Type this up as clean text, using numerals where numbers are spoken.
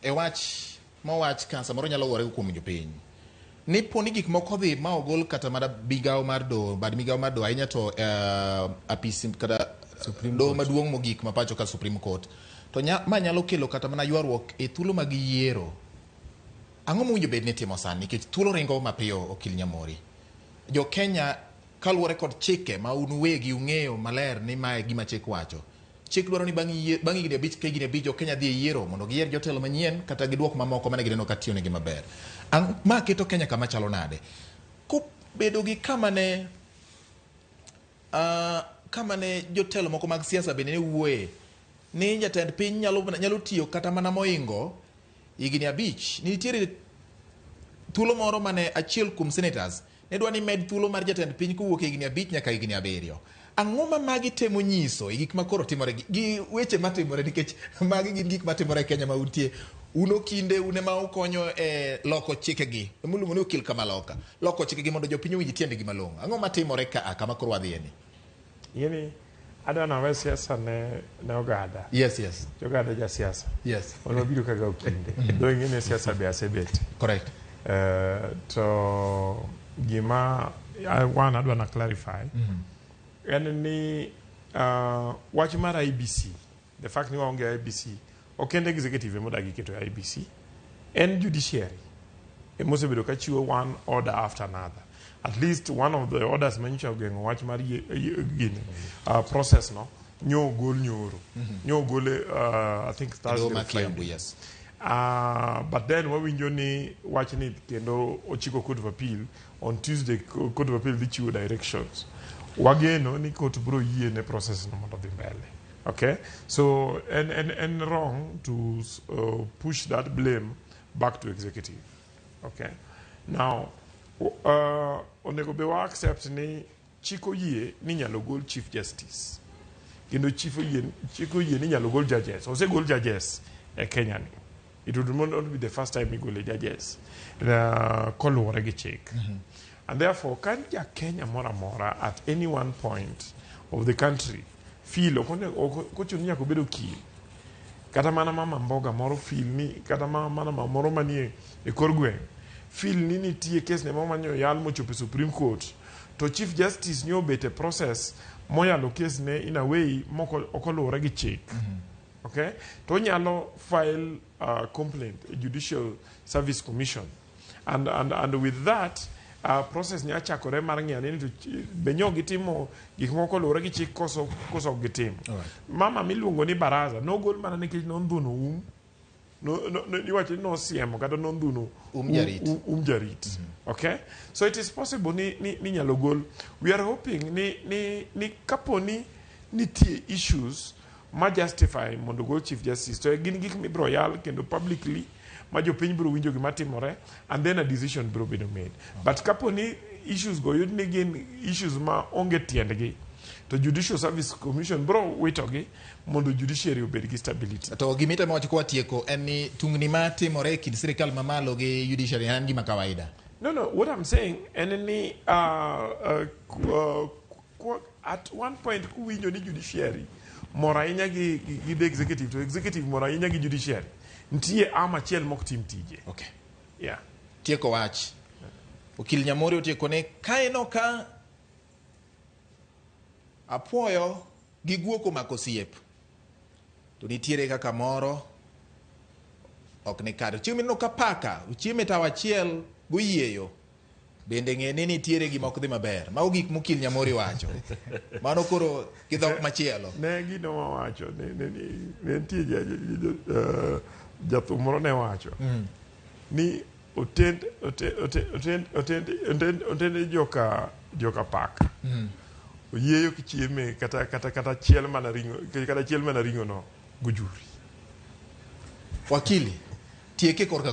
E wach mowach ka samoro nyalo gore kuom jopiny. Ni po ni gik moko dhi ma ogol kata mana migawo mar doho, bad migawo mar doho ahinya to apis kata doho maduong' mogik ma pacho ka Supreme Court. To ma nyalo kelo kata mana ywaruok e thuolo mag yiero. Ang'o mowinjo bed ni itimo sani nikech thuolo ringo mapiyo Okil Nyamori. Jo Kenya kaluwore kod chike ma un uwegi ung'eyo maler ni mae gima chik wacho. Chik dwaro ni bang' higni abich ka higni abich jo Kenya dhi e yiero mondo giyier jotelo manyien kata giduok mamoko mane gineno ka tiyonegi maber. Ma keto Kenya kama chalo nade? Kobedo gi kama ne kama ne jotelo moko mag siasa bende ne wuoye ni jatend piny nyalo tiyo kata mana moingo higni abich. Nitiere thuolo moro mane achiel kuom senators ne dwa ni med thuolo mar jatend piny kowuok e higni 5 nyaka higni 7. Ang'o ma magi temo nyiso e gik ma koro timore gi weche matimore nikech magi gin gik matimore e Kenya ma untie. Un okinde un ema ukonyo e loko chikegi emiluongo ni okil kamaloka loko chikegi mondo jopiny owinj tiendgi malong'o. Ang'o matimore ka kama koro wadhiye ni? Ing'eni adwa nawe siasa ne oganda. Yes, yes. Oganda ja siasa. Yes. Wan wabiro kaka okinde. Dho ing'eni siasa be asebet. Correct. To gima one adwa na clarify en ni wach mar IBC, the fact ni waonge IBC, ok en executive emodagi keto IBC, en judiciary emosebedo ka chiwo one order after another. At least one of the orders manyocha ogeng'o wach mar gini process no nyo ogol nyoro. Nyo ogole I think Thursday or Friday. Yes. But then wawinjo ni wach ni kendo ochiko Court of Appeal on Tuesday. Court of Appeal dhi chiwo directions. Wageno ni court bro yie ne process no mondo dhi mbele. Okay, so en wrong to push that blame back to executive. Okay, now onego be wa accept ni chik oyie ni nyalo gol chief justice kendo chik oyie ni nyalo gol judges. Osegol judges e Kenya ni. It would not be the first time igole judges koluwore gi chik. And therefore ka ja Kenya moro amora at any one point of the country feel ok ochuno ni nyaka obed okil, kata mana mama mboga moro feel ni, kata mana mama moro manie e kor gweng' feel ni nitie kes ne moro manyo yal mochopo e Supreme Court to Chief Justice nyo obet e process moyalo kes ne in a way moko ok oluwore gi chik. Okay, to onyalo file a complaint e Judicial Service Commission and with that process nya chakore mar ng'iyo ni to be nyo gitimo gik moko koluwore gi chik koso ok gitimo. Mama miluongo ni Baraza nogol mana nikech nondhuno iwacho ni nosiemo kata nondhuno jarit. Jarit. Okay, so it is possible ni nyalo gol. We are hoping ni kapo ni nitie issues ma justify mondo gol chief justice to gin gik mibiro yal kendo publicly ma jopiny biro winjo gima timore and then a decision biro bedo made. But kapo ni issues go yud ni gin issues ma onge tiendgi to Judicial Service Commission biro witogi mondo judiciary obed gi stability. To gimitemo wacho kwatieko en ni tungni matimore e kind sirikal mamalo gi judiciary en gima kawaida. No, what I'm saying en ni at one point kuwinjo ni judiciary mor ahinya gi the executive to executive mor ahinya gi judiciary, nitie arm achiel mok tim tije. Okay. Yeah. Tieko wach. Okil Nyamori otieko ne kaeno ka apuoyo gi guok omako osiep to nitiere kaka moro ok ni kare. Chieng' mineno ka paka ochiemo e tawo achiel goyieyo bende ng'e ni nitiere gima ok dhi maber. Mago gik mokil Nyamori wacho. Mano koro gi dhok machielo. Ne gino mawacho ne nitie jathum moro ne wacho ni otend joka paka oyieyo kichieme kata chiel mana ring'o kata chiel mana ring'o no gojuri. Wakili tieke korka.